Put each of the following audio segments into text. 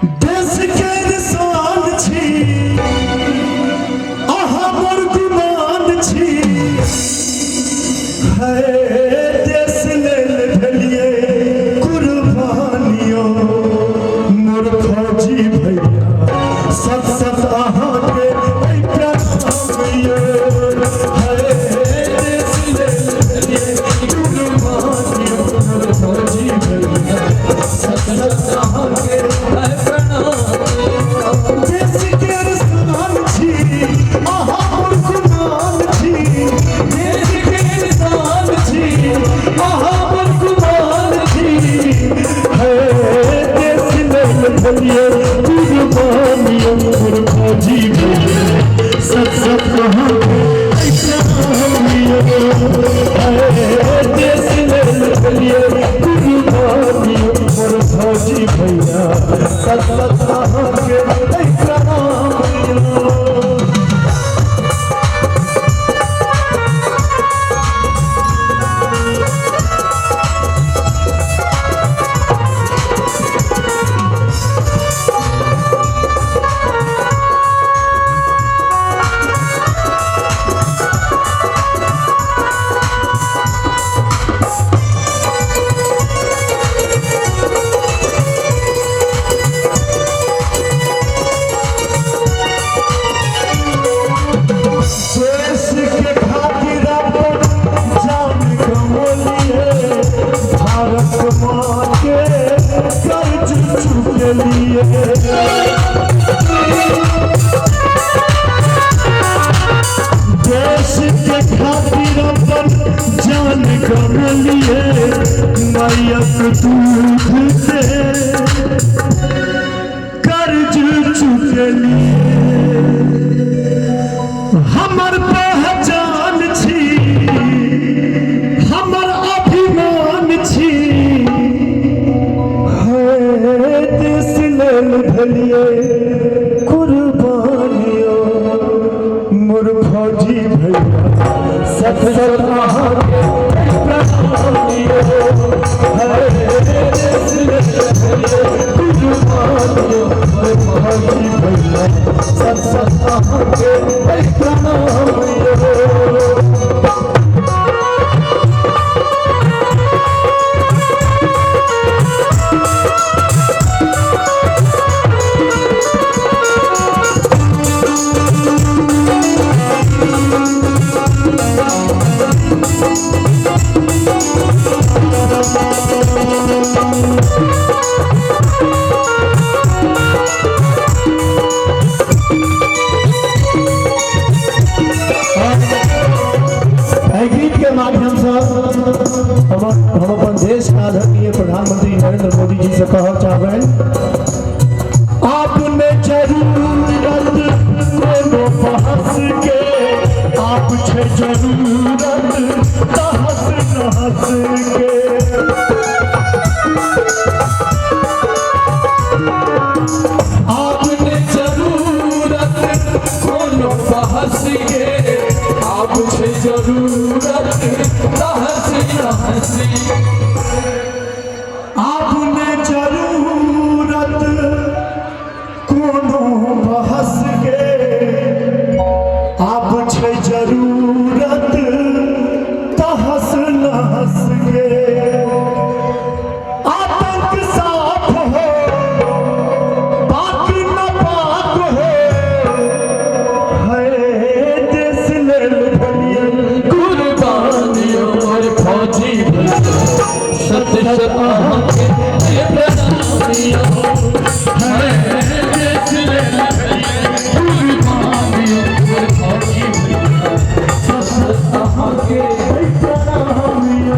देश के शान छी अहाँ मोर गुमान छी है देश लेल भेलिए कुर्बानियो मोर फौजी भैया सत सत अहाँके प्रणाम यो है देश लेल भेलिए कुर्बानियो मोर फौजी भैया सत सत अहाँके देश के शान छी अहाँ मोर गुमान छी देश के शान छी अहाँ मोर गुमान छी है देश लेल भेलिए कुर्बानियो मोर फौजी भैया सत सत अहाँके प्रणाम यो है देश लेल भेलिए कुर्बानियो मोर फौजी भैया सत सत अहाँके प्रणाम यो। देश के खातिर अपन जान गंवलिए भारत माँ के कर्ज चुकेलिए देश के खातिर अपन जान गंवलिए मायक दूध के कर्ज चुकेलिए हमर पहचान छी हमर अभिमान छी है देश लेल भेलिए कुर्बानियो मोर फौजी भैया सत सत अहाँके प्रणाम यो है देश लेल भेलिए कुर्बानियो मोर फौजी भैया सत सत अहाँके प्रणाम यो। एहि गीत के माध्यम से हम अपन देश के आदरणीय प्रधानमंत्री नरेंद्र मोदी जी से कहब चाहबनि, आपने जरूरत कोनो बहस के, आप छे जरूरत तहस नहस के। आपने जरूरत कोनो बहस के, आप छे जरूरत तहस नहस के। आपने जरूरत कोनो बहस के, आप छे जरूरत तहस नहस के। आतंक साफ हो पाक न पाक हो है देश लेल भेलिए कुर्बानियो मोर फौजी भैया सत सत अहाँके प्रणाम यो है देश लेल भेलिए कुर्बानियो मोर फौजी भैया सत सत अहाँके प्रणाम यो।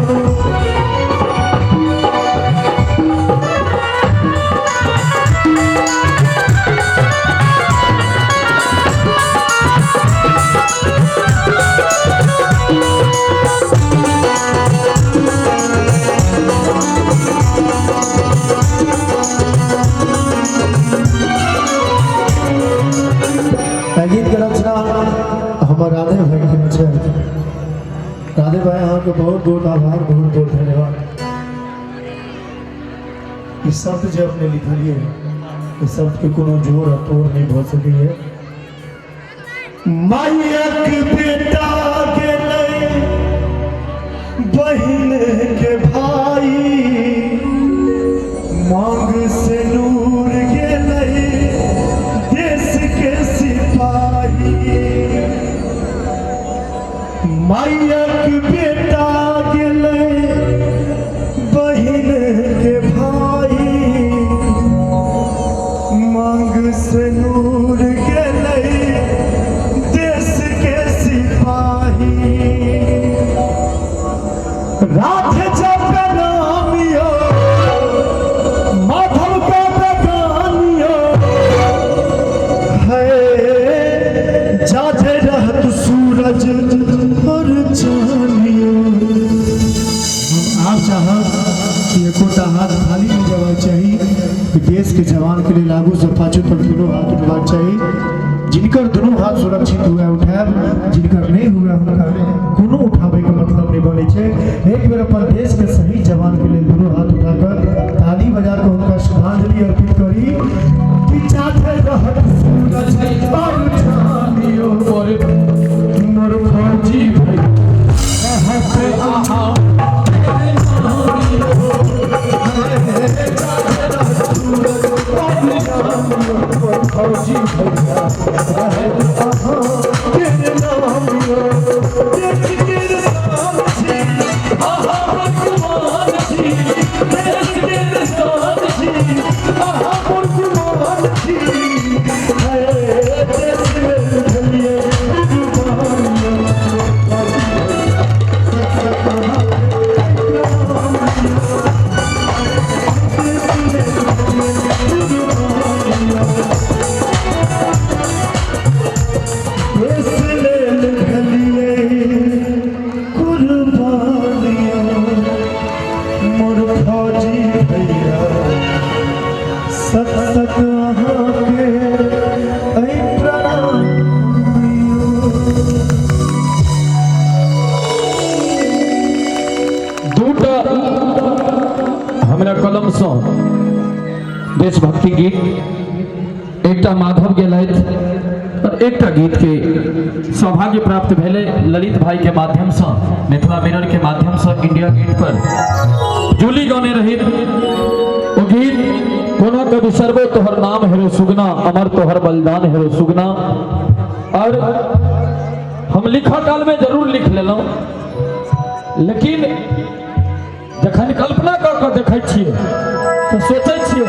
एहि गीत के रचना हमर राधे भाई केने छथि। राधे भाई अहाँके बहुत बहुत आभार, बहुत बहुत धन्यवाद। ई शब्द जे अपने लिखलिए एहि शब्दके कोनो जोड़ आ तोड़ नहि भऽ सकैए। मायक बेटा गेलै बहिन के भाई, मांग से नूर गेलै देश के सिपाही। मायक बेटा गेलै बहिन के भाई, मांग से नूर गेलै देश के सिपाही। राधे जप नामियो माधव का बगानियो है, जाते रहत सूरज और चानियो। हम आब चाहब कि एकोटा हाथ खाली नहि जयबाक चाही, कि देशके जवानके लेल आगूसँ पाछू तक दुनू हाथ उठबाक चाही। जिनकर दुनू हाथ सुरक्षित हुए उठायब, जिनकर नहि हुए हुनका कोनो उठाबैके मतलब नहि बनै छै। एक बेर अपन देशके शहीद जवानके लेल दुनू हाथ उठाकर ताली बजा कऽ हुनका श्रद्धांजलि अर्पित करी कि जाते रहत सूरज और चानियो, मोर फौजी भैया रहत अहाँ। फौजी भैया रहत अहाँ के नाम यो, देश के शान छी अहाँ भगवान छी, देश के शान छी अहाँ भगवान छी। देश लेल भेलिए कुर्बान यो। देश लेल भेलिए कुर्बान यो, मोर फौजी भैया सत सत अहाँके ऐ प्रणाम। दूटा हमरा कलमसँ देशभक्ति गीत, एकटा माधव गेलथि और एकटा गीत के सौभाग्य प्राप्त भेलै ललित भाई के माध्यमसँ, मिथिला मिरर के माध्यमसँ इंडिया गेट पर जूली गौने रही ओ गीत। कोना के बिसरबो तोहर नाम हेरो सुगना, अमर तोहर बलिदान हेरो सुगना। और हम लिखऽ काल में जरूर लिख लेलहुँ, लेकिन जखन कल्पना कऽ कऽ देखै छियै तऽ सोचै छियै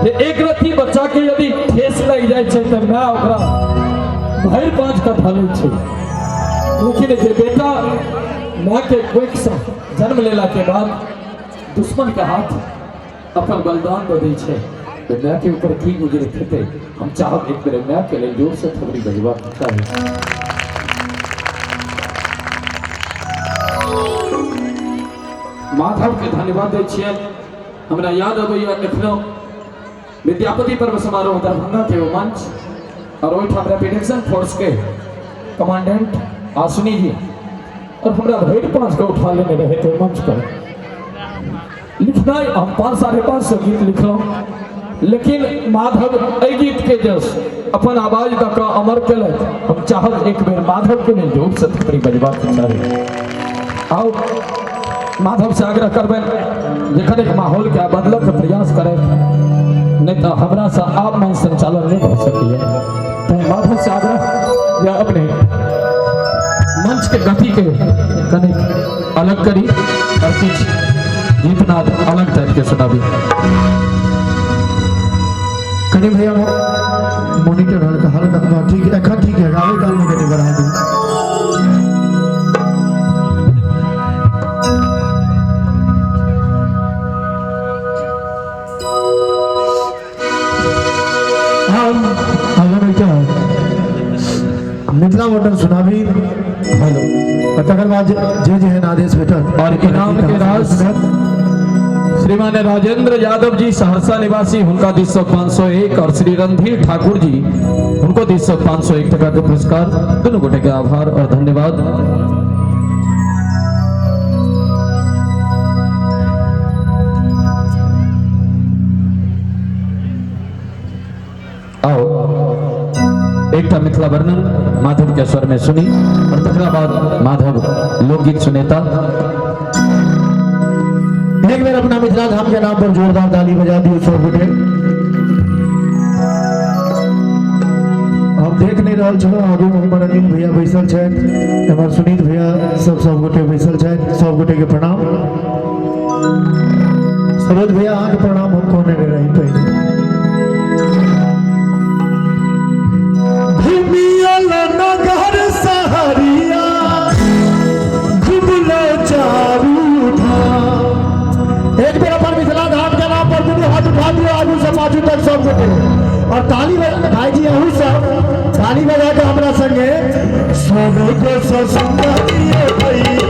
जे एक रत्ती बच्चाके यदि ठेस लागि जाइ छै तऽ माय ओकरा भरि पाँच कऽ धऽ छै, लेकिन जे बेटा मायके कोखिसँ जन्म लेलाके बाद दुश्मनके हाथ अपन बलिदान दऽ दै छै तऽ मायके ऊपर की गुजरैत हेतै। हम चाहब एक बेर मायके लेल जोरसँ थपड़ी बजबाक चाही। माधवके धन्यवाद दै छियनि। हमरा याद अबैए एखनो विद्यापति पर्व समारोह दरभंगा के ओ मंच और ओहिठाम रैपिड एक्शन फोर्स के कमांडेंट आसुनी जी और हमरा भरि पाँच के उठा लेने रहे थे मंच पर। लिखनाइ हम 500-550 गीत लिखलहुँ, लेकिन माधव एहि गीत के जस अपन आवाज दऽ कऽ अमर केलथि। हम चाहब एक बेर माधव के लेल जोर से थपड़ी बजबाक चाही। आओ माधव से आग्रह करबनि जखन एक माहौल के बदलऽ के प्रयास करथि, नहि तऽ हमरा से आब मंच संचालन नहि भऽ सकैए। तैं माधव से आग्रह जे अपने मंच के गति के कनि अलग करी और किछु गीतनाद अलग टाइप के सुनाबी। कनि भैया मोनिटर हल्का हल्का, हाँ, ठीक एखन ठीक है, गावे काल में कनि बढ़ा दू। हम हम एकटा मिथिला मॉडल सुनाबी। हेलो, और तकर बाद जे जेहन आदेश भेटत। और इनाम के राशि श्रीमान राजेंद्र यादव जी सहरसा निवासी हुनका दिस से 501 और श्री रणधीर ठाकुर जी उनको दिस से 501 टका के पुरस्कार। दोनों गोटे के आभार और धन्यवाद। आओ एकटा मिथिला वर्णन माधव के स्वर में सुनी और तकरा बाद माधव लोकगीत सुनेता। एक बेर अपना मिथिला धाम के नाम पर जोरदार ताली बजा दियो सब गोटे। हम देख नहीं रहल छलहुँ, आगू में हमर अनिल भैया बैसल छथि, एम्हर सुनीत भैया, सब सब गोटे बैसल छथि। सब गोटे के प्रणाम। सरोज भैया, अहाँके प्रणाम हम कहने नहि रही पहिले। घुमियल नगर सहरिया, घुमलो चारू धाम। एक बेर अपन मिथिला धाम के नाम पर दुनू हाथ उठा दियौ आगू से पाछू तक सब गोटे और ताली बजा। भाईजी, अहू सब ताली बजा के हमरा संगे। स्वर्ग से सुंदर ये भैया।